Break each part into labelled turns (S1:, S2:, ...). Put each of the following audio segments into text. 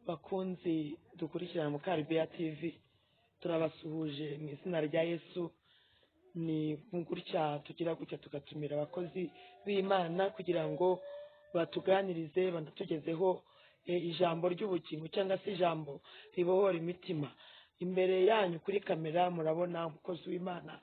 S1: Bakunzi dukurikirana Mukaribiya TV, turabasuhuje mu izina rya Yesu. Ni gutya tugira gutya tugatumira abakozi b'Imana kugira ngo batuganirize, banatugezeho ijambo ry'ubugingo cyangwa se ijambo ribohora imitima. Imbere yanyu kuri kamera murabona umukozi w'Imana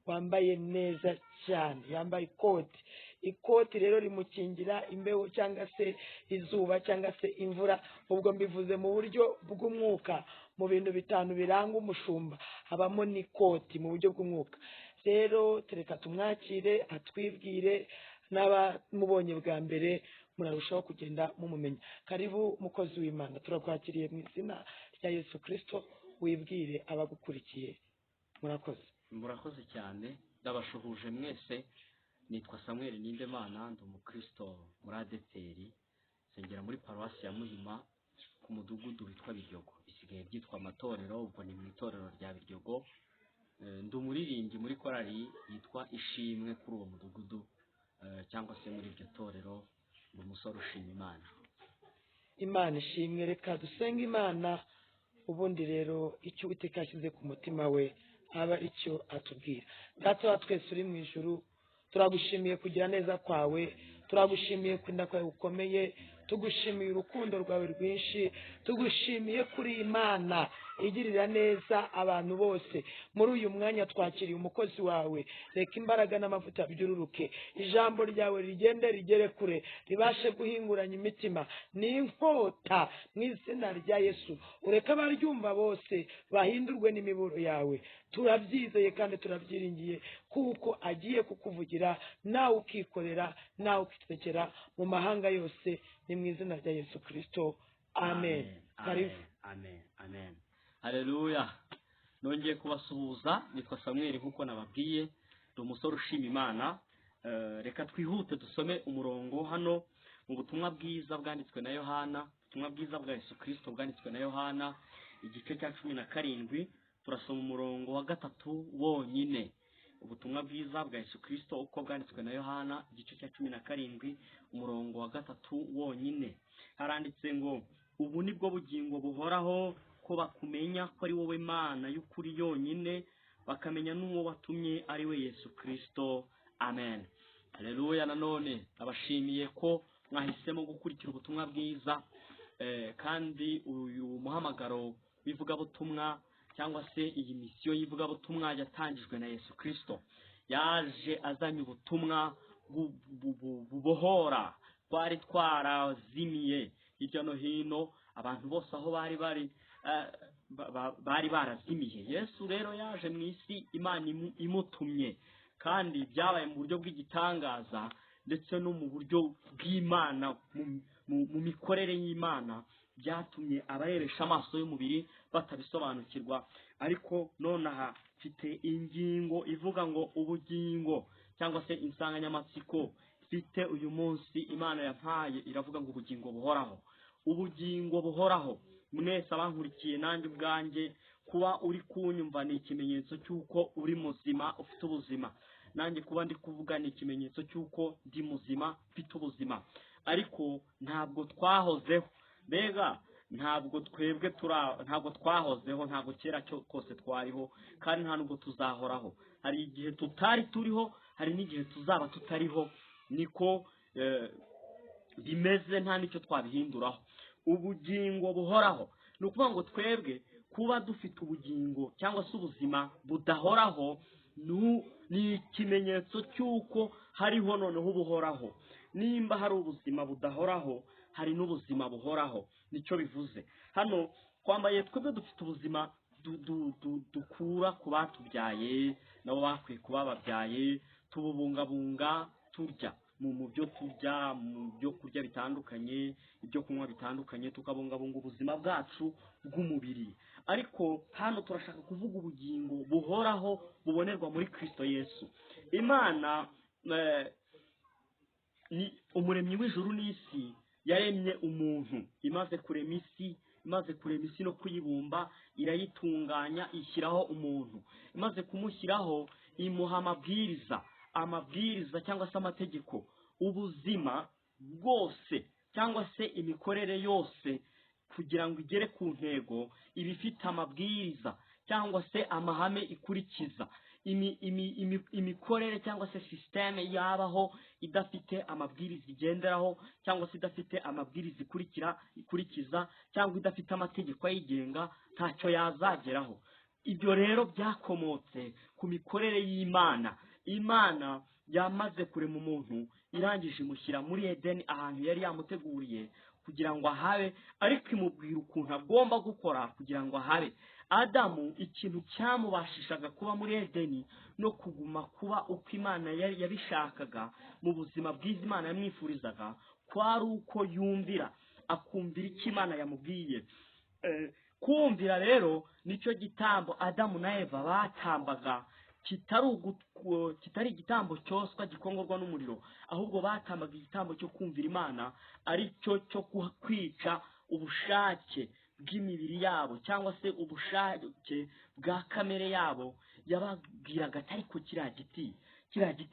S1: wambaye neza cyane, yambaye ikoti. Ikoti rero rimukingira imbeho cyangwa se izuba cyangwa se imvura. Ubwo mbivuze mu buryo bw'umwuka. Mu bintu bitanu biranga umushumba habamo n'ikoti mu buryo bw'umwuka. Rero tereka tumwakire atwibwire, n'abamubonye bwa mbere murarushaho kugenda mumumenya. Karibu mukozi w'Imana, turakwakiriye mu izina rya Yesu Kirisito, wibwire abagukurikiye. Murakoze.
S2: Murakoze cyane, ndabashuhuje mwese. Nitwa Samuel Nindemana, ndi umukristo muri ADEPR, nsengera muri paruwasi ya Muhima ku mudugudu witwa Biryogo, bisigaye byitwa Amatorero, ubwo ni mu itorero rya Biryogo. Ndi umuririmbyi muri korali yitwa Ishimwe kuri uwo mudugudu, cyangwa se muri iryo torero. Ndi umusore ushima Imana.
S1: Imana ishimwe. Reka dusenge Imana, ubundi rero icyo Uwiteka yashyize ku mutima we aba icyo atubwira. Data wa twese uri mu ijuru, turagushimiye kugira neza kwawe, turagushimiye kurinda kwawe gukomeye, tugushimiye urukundo rwawe rwinshi, tugushimiye kuri Imana igirira neza abantu bose. Muri uyu mwanya twakiriye umukozi wawe, reka imbaraga n'amavuta byururuke, ijambo ryawe rigende rigere kure, ribashe guhinguranya imitima. Ni inkota mu izina rya Yesu, ureke abaryumva bose bahindurwe n'imiburo yawe. Turabyizeye kandi turabyiringiye kuko agiye kukuvugira, nawe ukikorera, nawe ukitekera mu mahanga yose. Ni mu izina rya Yesu Kirisito, amen. Karibu.
S2: Amen, amen, haleluya. Nongeye kubasuhuza, nitwa Samuel nk'uko nababwiye, ndi umusore ushima Imana. Reka twihute dusome umurongo hano mu butumwa bwiza bwanditswe na Yohana, ubutumwa bwiza bwa Yesu Kirisito bwanditswe na Yohana, igice cya 17, turasoma umurongo wa 3 wonyine. Ubutumwa bwiza bwa Yesu Kirisito uko bwanditswe na Yohana, igice cya 17, umurongo wa 3 wonyine. Haranditse ngo: ubu ni bwo bugingo buhoraho, ko bakumenya ko ari wowe Mana y'ukuri yonyine, bakamenya n'uwo watumye ari we Yesu Kirisito. Amen, haleluya. Nanone abashimiye ko mwahisemo gukurikira ubutumwa bwiza, kandi uyu muhamagaro w'ivugabutumwa cyangwa se iyi misiyo y'ivugabutumwa yatangijwe na Yesu Kirisito, yaje azanye ubutumwa bubohora. Twari twarazimiye hirya no hino, abantu bose aho bari bari bari barazimiye. Yesu rero yaje mu isi Imana imutumye, kandi byabaye mu buryo bw'igitangaza ndetse no mu buryo bw'Imana, mu mikorere y'Imana, byatumye abarebesha amaso y'umubiri batabisobanukirwa. Ariko nonaha mfite ingingo ivuga ngo ubugingo, cyangwa se insanganyamatsiko mfite uyu munsi Imana yampaye iravuga ngo ubugingo buhoraho. Ubugingo buhoraho. Mwese abankurikiye nanjye ubwanjye, kuba uri kunyumva ni ikimenyetso cy'uko uri muzima, ufite ubuzima. Nanjye kuba ndi kuvuga ni ikimenyetso cy'uko ndi muzima, mfite ubuzima. Ariko ntabwo twahozeho, mbega ntabwo twebwe ntabwo twahozeho, ntabwo kera cyo kose twariho, kandi nta nubwo tuzahoraho. Hari igihe tutari turiho, hari n'igihe tuzaba tutariho, niko bimeze, nta n'icyo twabihinduraho. Ubugingo buhoraho ni ukuvuga ngo twebwe kuba dufite ubugingo cyangwa se ubuzima budahoraho ni ikimenyetso cy'uko hariho noneho ubuhoraho. Nimba hari ubuzima budahoraho, hari n'ubuzima buhoraho, nicyo bivuze. Hano twambaye, twebwe dufite ubuzima dukura ku batubyaye, nabo bakwiye kuba babyaye, tububungabunga turya mu byo turya, mu byo kurya bitandukanye, ibyo kunywa bitandukanye, tukabungabunga ubuzima bwacu bw'umubiri. Ariko hano turashaka kuvuga ubugingo buhoraho bubonerwa muri Kristo Yesu. Imana ni umuremyi w'ijuru n'isi, yaremye umuntu. Imaze kurema isi, imaze kurema isi no kuyibumba, irayitunganya, ishyiraho umuntu. Imaze kumushyiraho, imuha amabwiriza, amabwiriza cyangwa se amategeko. Ubuzima bwose cyangwa se imikorere yose kugira ngo igere ku ntego iba ifite amabwiriza cyangwa se amahame ikurikiza. Imikorere cyangwa se sisiteme yabaho idafite amabwiriza igenderaho, cyangwa se idafite amabwiriza ikurikiza, cyangwa idafite amategeko ayigenga, ntacyo yazageraho. Ibyo rero byakomotse ku mikorere y'Imana. Imana yamaze kurema umuntu, irangije imushyira muri Edeni, ahantu yari yamuteguriye kugira ngo ahabe, ariko imubwira ukuntu agomba gukora kugira ngo ahabe. Adamu ikintu cyamubashishaga kuba muri Edeni no kuguma kuba uko Imana yari yabishakaga mu buzima bwiza Imana yamwifurizaga, kwari uko yumvira, akumvira icyo Imana yamubwiye. Kumvira rero nicyo gitambo Adamu na Eva batambaga, kitari igitambo cyoswa gikongorwa n'umuriro, ahubwo batambaga igitambo cyo kumvira Imana, ari cyo cyo kwica ubushake bw'imibiri yabo cyangwa se ubushake bwa kamere yabo. Yababwiraga ati ariko kiriya giti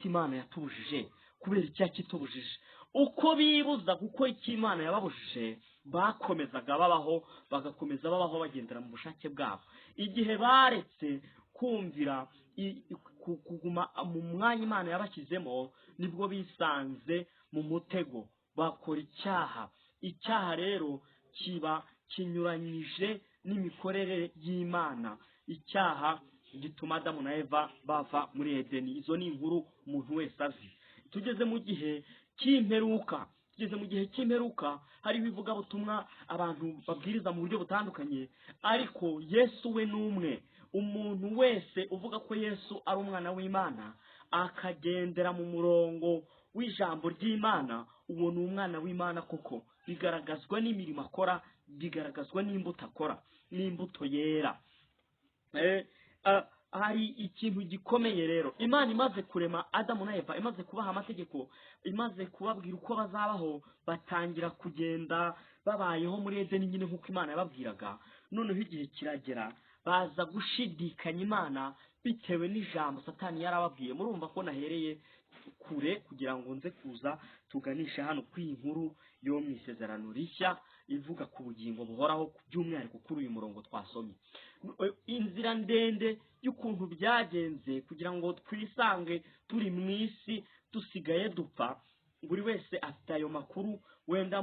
S2: Imana yatubujije, kubera icyo yakitubujije. Uko bibuza gukora icyo Imana yababujije, bakomezaga babaho, bagakomeza babaho bagendera mu bushake bwabo. Igihe baretse kumvira, kuguma mu mwanya Imana yabashyizemo, nibwo bisanze mu mutego, bakora icyaha. Icyaha rero kiba kinyuranyije n'imikorere y'Imana. Icyaha gituma Adamu na Eva bava muri Edeni. Izo ni inkuru umuntu wese azi. Tugeze mu gihe cy'imperuka, tugeze mu gihe cy'imperuka, hari ibivugabutumwa abantu babwiriza mu buryo butandukanye, ariko Yesu we ni umwe. Umuntu wese uvuga ko Yesu ari umwana w'Imana, akagendera mu murongo w'ijambo ry'Imana, uwo ni umwana w'Imana koko. Bigaragazwa n'imirimo akora, bigaragazwa n'imbuto akora, n'imbuto yera. Hari ikintu gikomeye rero. Imana imaze kurema Adamu na Eva, imaze kubaha amategeko, imaze kubabwira uko bazabaho, batangira kugenda babayeho muri Edeni nyine nk'uko Imana yababwiraga. Noneho igihe kiragera baza gushidikanya Imana bitewe n'ijambo Satani yarababwiye. Murumva ko nahereye kure kugira ngo nze kuza tuganishe hano ku inkuru yo mu isezerano rishya ivuga ku bugingo buhoraho, by'umwihariko kuri uyu murongo twasomye. Inzira ndende y'ukuntu byagenze kugira ngo twisange turi mu isi dusigaye dupfa, buri wese afite ayo makuru wenda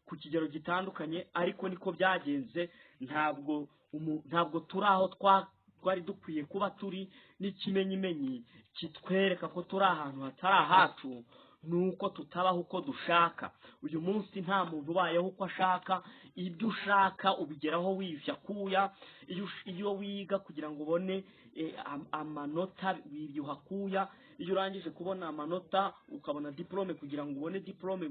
S2: ku kigero gitandukanye, ariko niko byagenze. Ntabwo turi aho twari dukwiye kuba turi. N'ikimenyimenyi kitwereka ko turi ahantu hatari ahacu nuko tutabaho uko dushaka. Uyu munsi nta muntu ubayeho uko ashaka. Ibyo ushaka ubigeraho wiyushya kuya. Iyo wiga kugira ngo ubone amanota wiyuha kuya. Iyo urangije kubona amanota ukabona diplome, kugira ngo ubone diplome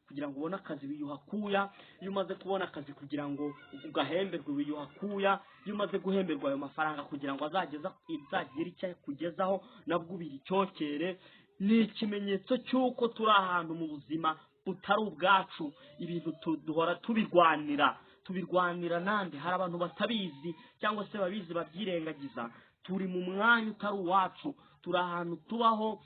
S2: kugira ngo ubone akazi wiyuha kuya. Iyo umaze kubona akazi kugira ngo ugahemberwe wiyuha kuya. Iyo umaze guhemberwa ayo mafaranga kugira ngo azagire icyo akugezaho, nabwo ubira icyokere. Ni ikimenyetso cy'uko turi ahantu mu buzima butari ubwacu. Ibintu duhora tubirwanira nande. Hari abantu batabizi cyangwa se babizi babyirengagiza. Turi mu mwanya utari uwacu, turi ahantu tubaho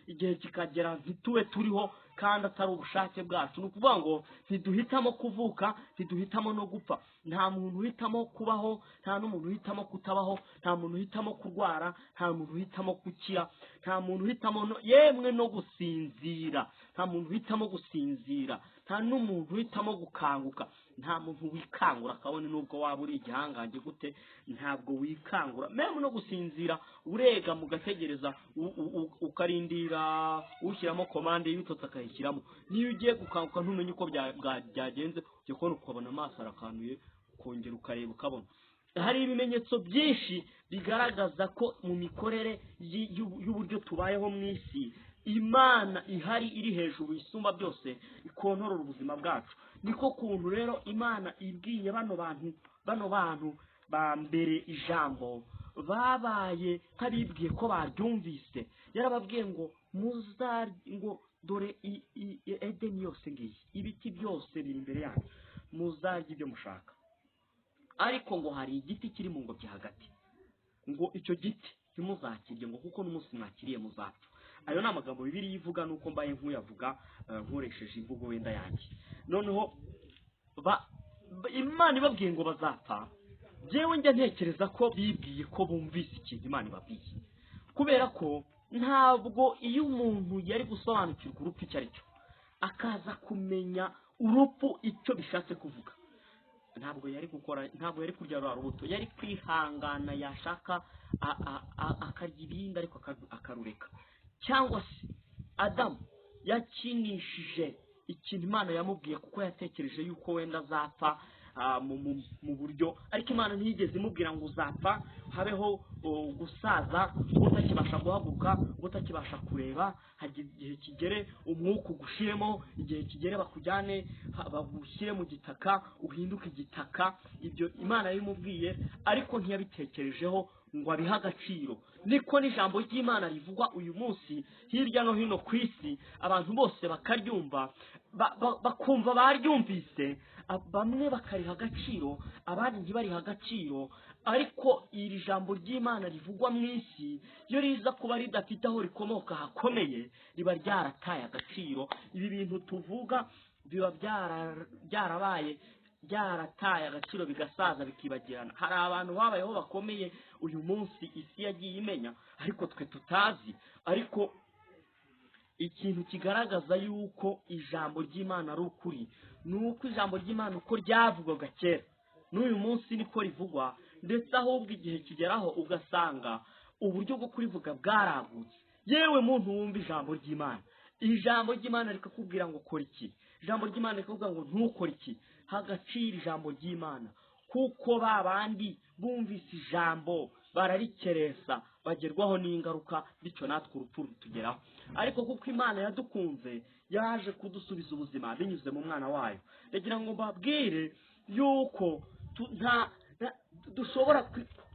S2: igihe kikagera ntitube turiho kandi atari ubushake bwacu. Ni ukuvuga ngo ntiduhitamo kuvuka, ntiduhitamo no gupfa. Nta muntu uhitamo kubaho, nta n'umuntu uhitamo kutabaho, nta muntu uhitamo kurwara, nta muntu uhitamo gukira, nta muntu uhitamo yemwe no gusinzira, nta muntu uhitamo gusinzira, nta n'umuntu uhitamo gukanguka. Nta muntu wikangura kabone nubwo waba uri igihangange gute, ntabwo wikangura. Meme no gusinzira urega mugategereza, ukarindira ushyiramo komande y'ibitotsi akayishyiramo. Niyo ugiye gukanguka ntumenye uko byagenze, ujya kubona ukabona amaso arakanuye, ukongera ukareba ukabona. Hari ibimenyetso byinshi bigaragaza ko mu mikorere y'uburyo tubayeho mu isi, Imana ihari iri hejuru isumba byose, ikontorora ubuzima bwacu. Niko kuntu rero Imana ibwiye bano bantu ba mbere ijambo, babaye nk'abibwiye ko baryumvise. Yarababwiye ngo ngo dore Edeni yose ngiyi, ibiti byose biri imbere yanyu, muzarya ibyo mushaka, ariko ngo hari igiti kiri mu ngobyi hagati, ngo icyo giti ntimuzakirye, ngo kuko n'umunsi mwakiriye muzapfa. Ayo ni amagambo Bibiliya ivuga, nuko mbaye nkuyavuga nkoresheje imvugo wenda yanjye. Noneho Imana ibabwiye ngo bazapfa, njyewe njya ntekereza ko bibwiye ko bumvise ikintu Imana ibabwiye, kubera ko ntabwo iyo umuntu yari gusobanukirwa urupfu icyo ari cyo, akaza kumenya urupfu icyo bishatse kuvuga, ntabwo yari gukora, ntabwo yari kurya rwa rubuto, yari kwihangana, yashaka akarya ibindi ariko akarureka. Cyangwa se Adamu yakinishije ikintu Imana yamubwiye, kuko yatekereje yuko wenda azapfa mu buryo, ariko Imana ntiyigeze imubwira ngo uzapfa habeho gusaza, utakibasha guhaguruka, utakibasha kureba, igihe kigere umwuka ugushiremo, igihe kigere bakujyane bagushyire mu gitaka, uhinduke igitaka. Ibyo Imana yabimubwiye, ariko ntiyabitekerejeho ngo abihe agaciro. Niko n'ijambo ry'Imana rivugwa uyu munsi hirya no hino ku isi, abantu bose bakaryumva, bakumva baryumvise, bamwe bakariha agaciro, abandi ntibariha agaciro. Ariko iri jambo ry'Imana rivugwa mu isi, iyo riza kuba ridafite aho rikomoka hakomeye, riba ryarataye agaciro. Ibi bintu tuvuga biba byarabaye byarataye agaciro, bigasaza, bikibagirana. Hari abantu babayeho bakomeye uyu munsi isi yagiye imenya, ariko twe tutazi. Ariko ikintu kigaragaza yuko ijambo ry'Imana ari ukuri, ni uko ijambo ry'Imana uko ryavugwaga kera n'uyu munsi niko rivugwa, ndetse ahubwo igihe kigeraho ugasanga uburyo bwo kurivuga bwaragutse. Yewe muntu wumva ijambo ry'Imana, ijambo ry'Imana rikakubwira ngo kora iki, ijambo ry'Imana rikakubwira ngo ntukore iki, hagaciro ijambo ry'Imana, kuko ba bandi bumvise ijambo bararikeresa, bagerwaho n'ingaruka, bityo natwe urupfu rutugeraho. Ariko kuko Imana yadukunze, yaje kudusubiza ubuzima binyuze mu mwana wayo. Ndagira ngo mbabwire yuko dushobora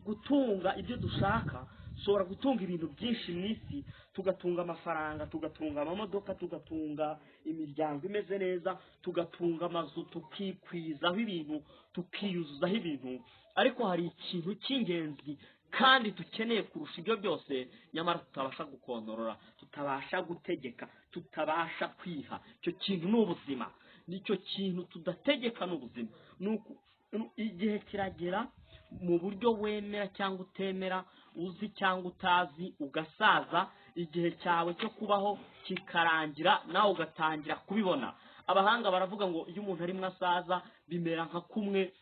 S2: gutunga ibyo dushaka, dushobora gutunga ibintu byinshi mu isi, tugatunga amafaranga, tugatunga amamodoka, tugatunga imiryango imeze neza, tugatunga amazu, tukikwizaho ibintu, tukiyuzuzaho ibintu. Ariko hari ikintu cy'ingenzi kandi dukeneye kurusha ibyo byose, nyamara tutabasha gukontorora, tutabasha gutegeka, tutabasha kwiha. Icyo kintu ni ubuzima. Nicyo kintu tudategeka, ni ubuzima. Igihe kiragera mu buryo wemera cyangwa utemera, uzi cyangwa utazi, ugasaza, igihe cyawe cyo kubaho kikarangira, nawe ugatangira kubibona. Abahanga baravuga ngo iyo umuntu arimo asaza bimera nka kumwe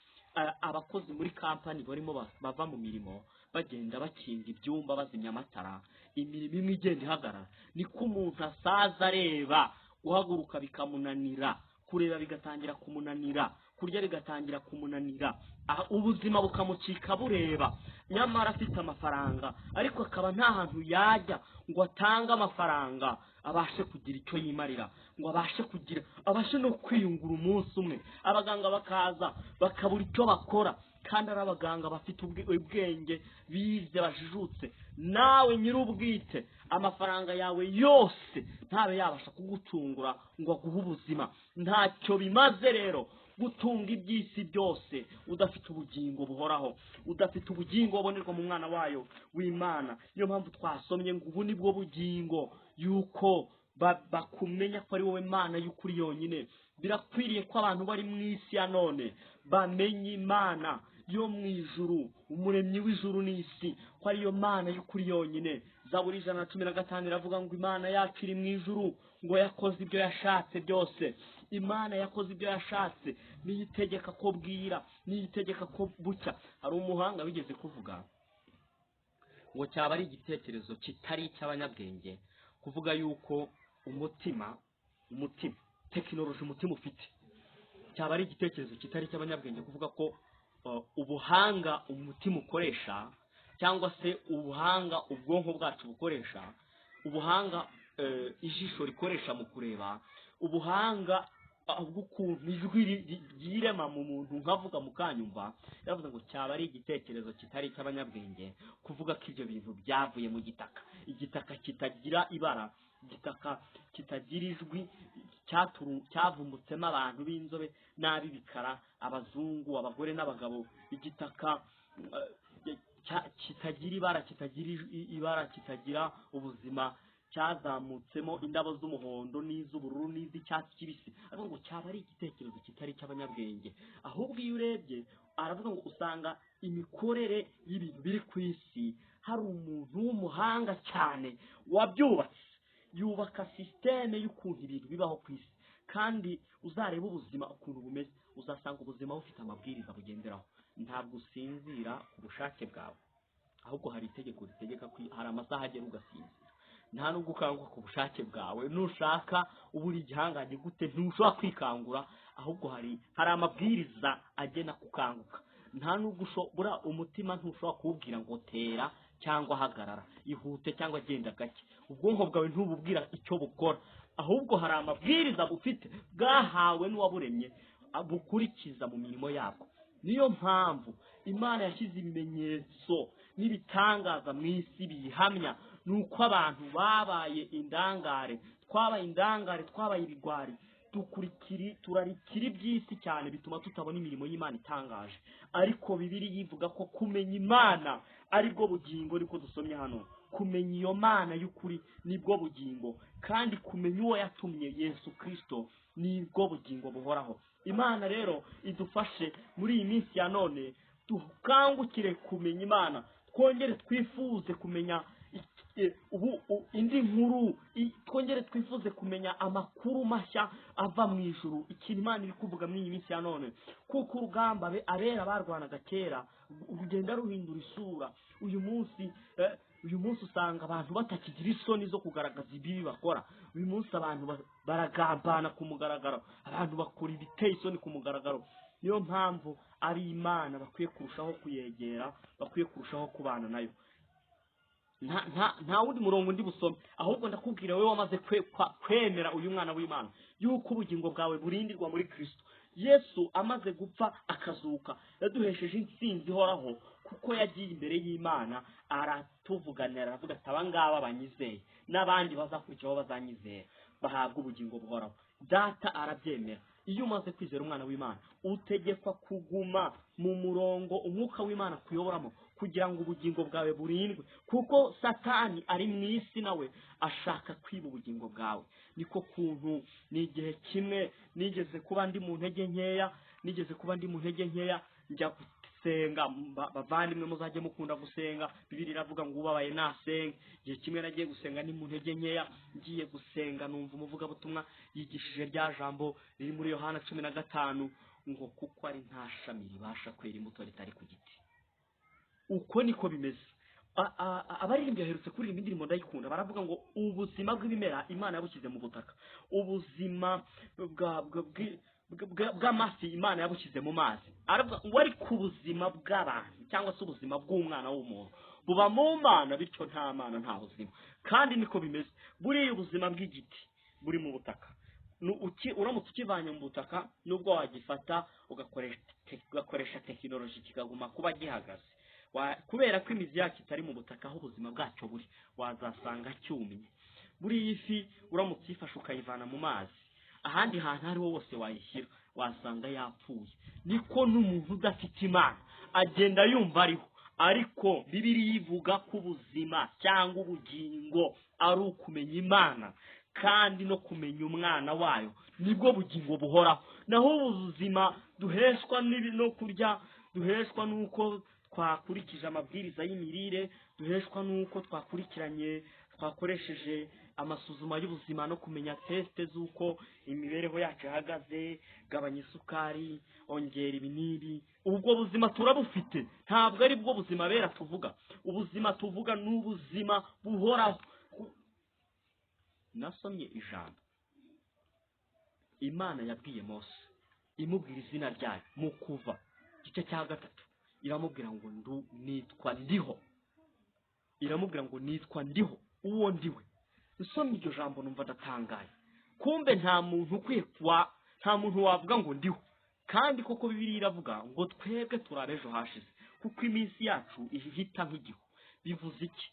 S2: abakozi muri kampani barimo bava mu mirimo, bagenda bakinga ibyumba, bazimya amatara, imirimo imwe igenda ihagarara. Niko umuntu asaza areba, guhaguruka bikamunanira, kureba bigatangira kumunanira, kurya bigatangira kumunanira, ubuzima bukamucika bureba, nyamara afite amafaranga, ariko akaba nta hantu yajya ngo atange amafaranga abashe kugira icyo yimarira, ngo abashe kugira, abashe no kwiyungura umunsi umwe. Abaganga bakaza bakabura icyo bakora, kandi ari abaganga bafite ubwenge, bize, bajijutse. Nawe nyir'ubwite amafaranga yawe yose ntabe yabasha kugucungura ngo aguhe ubuzima. Ntacyo bimaze rero gutunga iby'isi byose udafite ubugingo buhoraho, udafite ubugingo bubonerwa mu mwana wayo w'Imana. Niyo mpamvu twasomye ngo ubu nibwo bugingo, yuko bakumenya ko ari wowe Mana y'ukuri yonyine. Birakwiriye ko abantu bari mu isi ya none bamenya Imana yo mu ijuru, umuremyi w'ijuru n'isi, ko ariyo Mana y'ukuri yonyine. Zaburi 115 iravuga ngo Imana yacu iri mu ijuru, ngo yakoze ibyo yashatse byose. Imana yakoze ibyo yashatse, niyo itegeka ko bwira, niyo itegeka ko bucya. Hari umuhanga wigeze kuvuga ngo cyaba ari igitekerezo kitari icy'abanyabwenge kuvuga yuko umutima tekinoloji umutima ufite, cyaba ari igitekerezo kitari icy'abanyabwenge kuvuga ko ubuhanga umutima ukoresha, cyangwa se ubuhanga ubwonko bwacu bukoresha, ubuhanga ijisho rikoresha mu kureba, ubuhanga bw'ukuntu ijwi ryirema mu muntu nkavuga mukanyumva. Yavuze ngo cyaba ari igitekerezo kitari icy'abanyabwenge kuvuga ko ibyo bintu byavuye mu gitaka, igitaka kitagira ibara, igitaka kitagira ijwi, cyavumbutsemo abantu b'inzobe n'ab'ibikara, abazungu, abagore n'abagabo, igitaka kitagira ibara, kitagira ibara, kitagira ubuzima, cyazamutsemo indabo z'umuhondo n'iz'ubururu n'iz'icyatsi kibisi, aravuga ngo cyaba ari igitekerezo kitari icy'abanyabwenge. Ahubwo iyo urebye aravuga ngo usanga imikorere y'ibintu biri ku isi hari umuntu w'umuhanga cyane wabyubatse, yubaka sisiteme y'ukuntu ibintu bibaho ku isi. Kandi uzareba ubuzima ukuntu bumeze, uzasanga ubuzima bufite amabwiriza bugenderaho. Ntabwo usinzira ku bushake bwawe, ahubwo hari itegeko ritegeka ko hari amasaha agera ugasinzira. Nta nubwo ukanguka ku bushake bwawe, nushaka uba uri igihangange gute ntushobora kwikangura, ahubwo hari amabwiriza agena kukanguka. Nta nubwo ushobora, umutima ntushobora kuwubwira ngo tera cyangwa hagarara, ihute cyangwa genda gake. Ubwonko bwawe ntububwira icyo bukora, ahubwo hari amabwiriza bufite bwahawe n'uwaburemye bukurikiza mu mirimo yabwo. Niyo mpamvu Imana yashyize ibimenyetso n'ibitangaza mu isi biyihamya, nuko abantu babaye indangare, twabaye indangare, twabaye ibigwari, turarikira iby'isi cyane, bituma tutabona imirimo y'Imana itangaje. Ariko Bibiliya ivuga ko kumenya Imana aribwo bugingo, niko dusomye hano. Kumenya iyo Mana y'ukuri nibwo bugingo, kandi kumenya uwo yatumye Yesu Kristo nibwo bugingo buhoraho. Imana rero idufashe muri iyi minsi ya none, dukangukire kumenya Imana, twongere twifuze kumenya indi nkuru, twongere twifuze kumenya amakuru mashya ava mu ijuru, ikintu Imana iri kuvuga muri iyi minsi ya none. Kuko urugamba abera barwanaga kera rugenda ruhindura isura. Uyu munsi usanga abantu batakigira isoni zo kugaragaza ibibi bakora. Uyu munsi abantu baragambana ku mugaragaro, abantu bakora ibiteye isoni ku mugaragaro. Niyo mpamvu ari Imana bakwiye kurushaho kuyegera, bakwiye kurushaho kubana nayo. Nta wundi murongo ndi busome, ahubwo ndakubwira wowe wamaze kwemera uyu mwana w'Imana yuko ubugingo bwawe burindirwa muri Kristo. Yesu amaze gupfa akazuka, yaduhesheje intsinzi ihoraho, kuko yagiye imbere y'Imana aratuvuganira, aravuga ati aba ngaba banyizeye n'abandi bazakurikiraho bazanyizera bahabwa ubugingo buhoraho. Data arabyemera. Iyo umaze kwizera umwana w'Imana utegekwa kuguma mu murongo umwuka w'Imana kuyoboramo, kugira ngo ubugingo bwawe burindwe, kuko Satani ari mu isi nawe ashaka kwiba ubugingo bwawe. Niko kuntu ni igihe kimwe nigeze kuba ndi mu ntege nkeya, njya gusenga. Bavandimwe muzajye mukunda gusenga, Bibiliya iravuga ngo ubabaye nasenge. Igihe kimwe nagiye gusenga ni mu ntege nkeya, ngiye gusenga numva umuvugabutumwa yigishije rya jambo riri muri Yohana 15 ngo kuko ari nta shami ribasha kwera imbuto ritari ku giti. Uko niko bimeze. Abaririmbyi baherutse kuririmba indirimbo ndayikunda, baravuga ngo ubuzima bw'ibimera Imana yabushyize mu butaka, ubuzima bw'amafi Imana yabushyize mu mazi. Aravuga ngo ariko ubuzima bw'abantu cyangwa se ubuzima bw'umwana w'umuntu buba mu Mana, bityo nta Mana nta buzima. Kandi niko bimeze. Buriya ubuzima bw'igiti buri mu butaka, uramutse ukivanye mu butaka, nubwo wagifata ugakoresha tekinoloji kikaguma kuba gihagaze, kubera ko imizi yacyo itari mu butaka aho ubuzima bwacyo buri, wazasanga cyumye. Buriya ifi uramutse uyifashe ukayivana mu mazi, ahandi hantu ariho hose wayishyira wasanga yapfuye. Niko n'umuntu udafite Imana agenda yumva ariho, ariko Bibiliya ivuga ko ubuzima cyangwa ubugingo ari ukumenya Imana kandi no kumenya umwana wayo, nibwo bugingo buhoraho. Naho ubuzima duheshwa no kurya, duheshwa nuko twakurikije amabwiriza y'imirire, duheshwa nuko twakurikiranye, twakoresheje amasuzuma y'ubuzima no kumenya teste z'uko imibereho yacu ihagaze, gabanya isukari, ongera ibi n'ibi. Ubwo buzima turabufite, ntabwo ari bwo buzima bera tuvuga. Ubuzima tuvuga ni ubuzima buhoraho. Nasomye ijambo Imana yabwiye Mose imubwira izina ryayo mu Kuva igice cya 3, iramubwira ngo nitwa ndiho. Iramubwira ngo nitwa ndiho, uwo ndiwe. Nsomye iryo jambo numva ndatangaye. Kumbe nta muntu ukwiye nta muntu wavuga ngo ndiho. Kandi koko Bibiliya iravuga ngo twebwe turabe ejo hashize, kuko iminsi yacu ihita nk'igihu. Bivuze iki?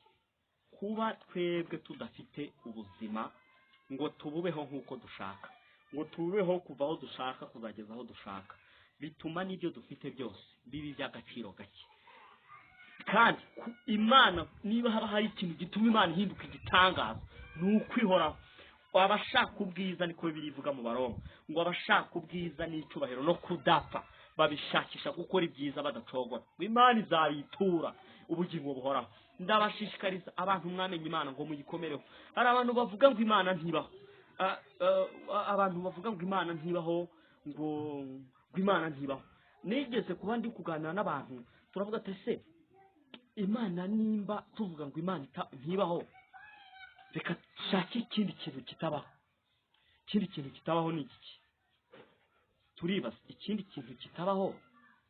S2: Kuba twebwe tudafite ubuzima ngo tububeho nk'uko dushaka, ngo tubeho kuva aho dushaka kuzageza aho dushaka, bituma n'ibyo dufite byose bibi by'agaciro gake. Kandi Imana, niba haba hari ikintu gituma Imana ihinduka igitangaza, ni ukwihoraho. Abashaka ubwiza, niko Bibiliya ivuga mu Baroma, ngo abashaka ubwiza n'icyubahiro no kudapfa babishakisha gukora ibyiza badacogora, ngo Imana izabitura ubugingo buhoraho. Ndabashishikariza abantu mwamenye Imana ngo muyikomereho. Hari abantu bavuga ngo Imana ntibaho, abantu bavuga ngo Imana ntibaho, ngo Imana ntibaho. Nigeze kuba ndi kuganira n'abantu, turavuga ati ese Imana, nimba tuvuga ngo Imana ntibaho, reka dushake ikindi kintu kitabaho. Ikindi kintu kitabaho ni iki? Turibaza ikindi kintu kitabaho,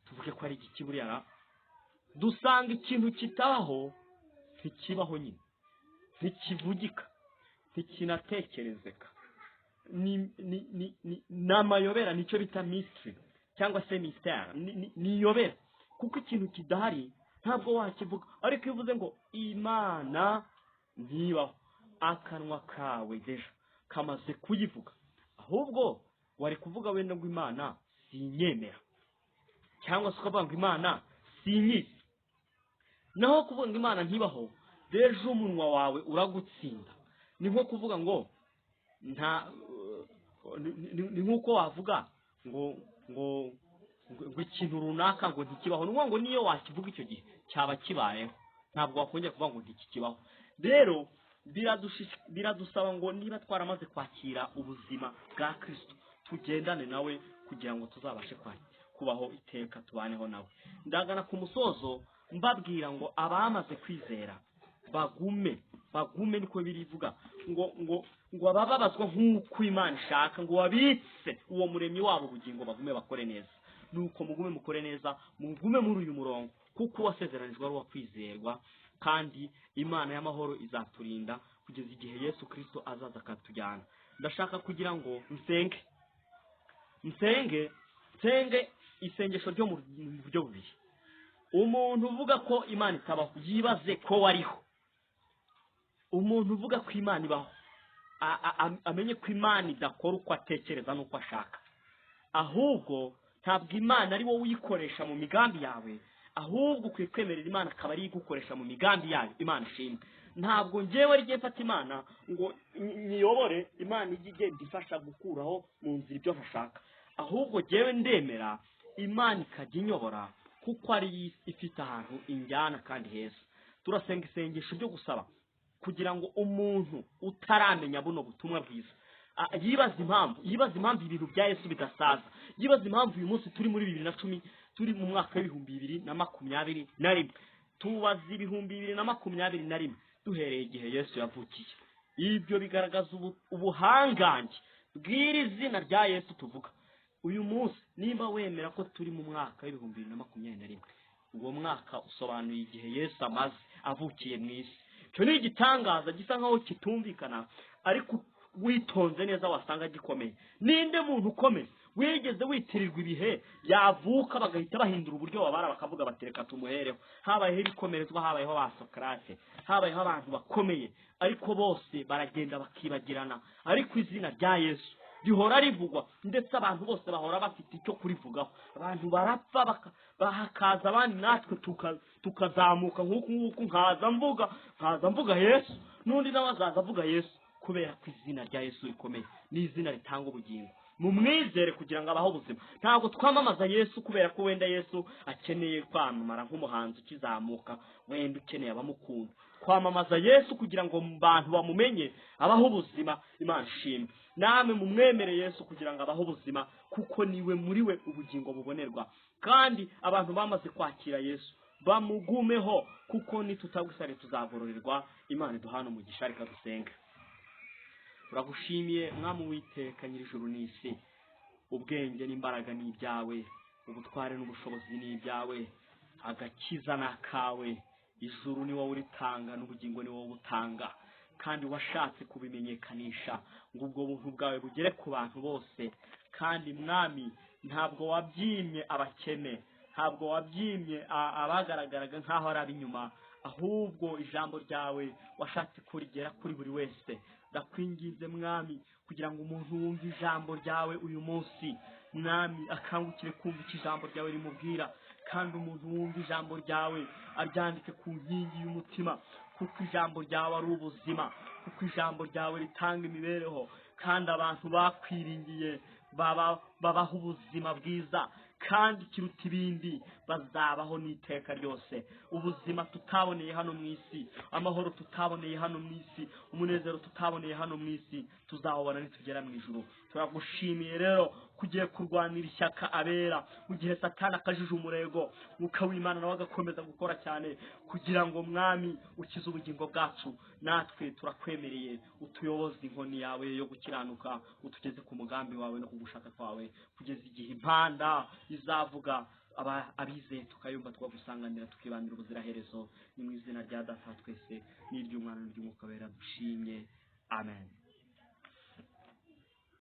S2: tuvuge ko ari igiki buriya ra? Dusanga ikintu kitabaho ntikibaho nyine, ntikivugika, ntikinatekerezeka, ni amayobera, nicyo bita mystery cyangwa se mystère, ni iyobera, kuko ikintu kidahari ntabwo wakivuga. Ariko iyo uvuze ngo Imana ntibaho, akanwa kawe déjà kamaze kuyivuga. Ahubwo wari kuvuga wenda ngo Imana sinyemera, cyangwa se ukavuga ngo Imana sinyizi. Naho kuvuga ngo Imana ntibaho, déjà umunwa wawe uragutsinda. Ni nko kuvuga ngo nta, ni nk'uko wavuga ngo ikintu runaka ngo ntikibaho. Ni ukuvuga ngo niyo wakivuga icyo gihe cyaba kibayeho, ntabwo wakongera kuvuga ngo ntikikibaho. Rero biradusaba ngo niba twaramaze kwakira ubuzima bwa Kristo, tugendane nawe kugira ngo tuzabashe kubaho iteka, tubaneho nawe. Ndagana ku musozo mbabwira ngo abamaze kwizera bagume, bagume, niko birivuga ngo abababazwa nk'uko Imana ishaka, ngo babitse uwo muremyi wabo ubugingo, bagume bakore neza. Nuko mugume mukore neza, mugume muri uyu murongo, kuko uwasezeranijwe ari uwakwizerwa, kandi Imana y'amahoro izaturinda kugeza igihe Yesu Kristo azaza akatujyana. Ndashaka kugira ngo nsenge, nsenge isengesho ryo mu buryo bubiri. Umuntu uvuga ko Imana itabaho yibaze ko wariho. Umuntu uvuga ko Imana ibaho amenye ko Imana idakora uko atekereza n'uko ashaka. Ahubwo ntabwo Imana ari wowe uyikoresha mu migambi yawe, ahubwo ukwiye kwemerera Imana akaba ariyo igukoresha mu migambi yayo. Imana ishimwe. Ntabwo ngewe ari mfata Imana ngo nyiyobore, Imana ijye igenda ifasha gukuraho mu nzira ibyo ntashaka. Ahubwo ngewe ndemera Imana ikajya inyobora, kuko ari ifite ahantu injyana kandi heza. Turasenga isengesho ryo gusaba kugira ngo umuntu utaramenya buno butumwa bwiza yibaze impamvu ibintu bya Yesu bidasaza, yibaze impamvu uyu munsi turi muri 2010, turi mu mwaka w'2021. Tubaze 2021 duhereye igihe Yesu yavukiye. Ibyo bigaragaza ubuhangange bw'iri zina rya Yesu tuvuga uyu munsi. Nimba wemera ko turi mu mwaka w'2021, uwo mwaka usobanuye igihe Yesu amaze avukiye mu isi. Icyo ni igitangaza gisa nkaho kitumvikana, ariko witonze neza wasanga gikomeye. Ninde muntu ukomeye wigeze witirirwa ibihe yavuka bagahita bahindura uburyo babara, bakavuga bati reka tumuhereho? Habayeho ibikomerezwa, habayeho ba Sokrate, habayeho abantu bakomeye, ariko bose baragenda bakibagirana. Ariko izina rya Yesu rihora rivugwa, ndetse abantu bose bahora bafite icyo kurivugaho. Abantu barapfa hakaza abandi, natwe tukazamuka nk'uku nguku, nkaza mvuga Yesu, n'undi nawe azaza avuga Yesu, kubera ko izina rya Yesu rikomeye, ni izina ritanga ubugingo. Mumwizere kugira ngo abaho ubuzima. Ntabwo twamamaza Yesu kubera ko wenda Yesu akeneye kwamamara nk'umuhanzi ukizamuka, wenda ukeneye abamukunda. Twamamaza Yesu kugira ngo abantu bamumenye, abaho ubuzima. Imana ishimwe. Namwe mumwemere Yesu kugira ngo abaho ubuzima, kuko niwe muri we ubugingo bubonerwa. Kandi abantu bamaze kwakira Yesu bamugumeho, kuko nitutagusare tuzagororerwa. Imana iduhana umugisha. Reka dusenge. Turagushimiye Mwami Uwiteka nyir'ijuru n'isi. Ubwenge n'imbaraga ni ibyawe, ubutware n'ubushobozi ni ibyawe, agakiza ni akawe. Ijuru ni wowe uritanga n'ubugingo ni wowe ubutanga, kandi washatse kubimenyekanisha ngo ubwo buntu bwawe bugere ku bantu bose. Kandi Mwami, ntabwo wabyimye abakene, ntabwo wabyimye abagaragaraga nk'aho ari ab'inyuma, ahubwo ijambo ryawe washatse kurigera kuri buri wese. Ndakwinginze Mwami, kugira ngo umuntu wumve ijambo ryawe uyu munsi, Mwami, akangukire kumva icyo ijambo ryawe rimubwira, Kandi umuntu wumva ijambo ryawe aryandike ku nkingi y'umutima, kuko ijambo ryawe ari ubuzima, kuko ijambo ryawe ritanga imibereho. Kandi abantu bakwiringiye babaho ubuzima bwiza, kandi ikiruta ibindi bazabaho n'iteka ryose. Ubuzima tutaboneye hano mu isi, amahoro tutaboneye hano mu isi, umunezero tutaboneye hano mu isi, tuzawubona nitugera mu ijuru. Turagushimiye rero kugiye kurwanira ishyaka abera mu gihe Satani akajije umurego, Mwuka w'Imana nawe agakomeza gukora cyane kugira ngo Mwami ukize ubugingo bwacu. Natwe turakwemereye, utuyoboze inkoni yawe yo gukiranuka, utugeze ku mugambi wawe no kugushaka kwawe, kugeza igihe impanda izavuga abizeye tukayumva, tukagusanganira, tukibanira ubuziraherezo. Ni mu izina rya Data twese n'iry'Umwana n'iry'Umwuka Wera dushimye, amen.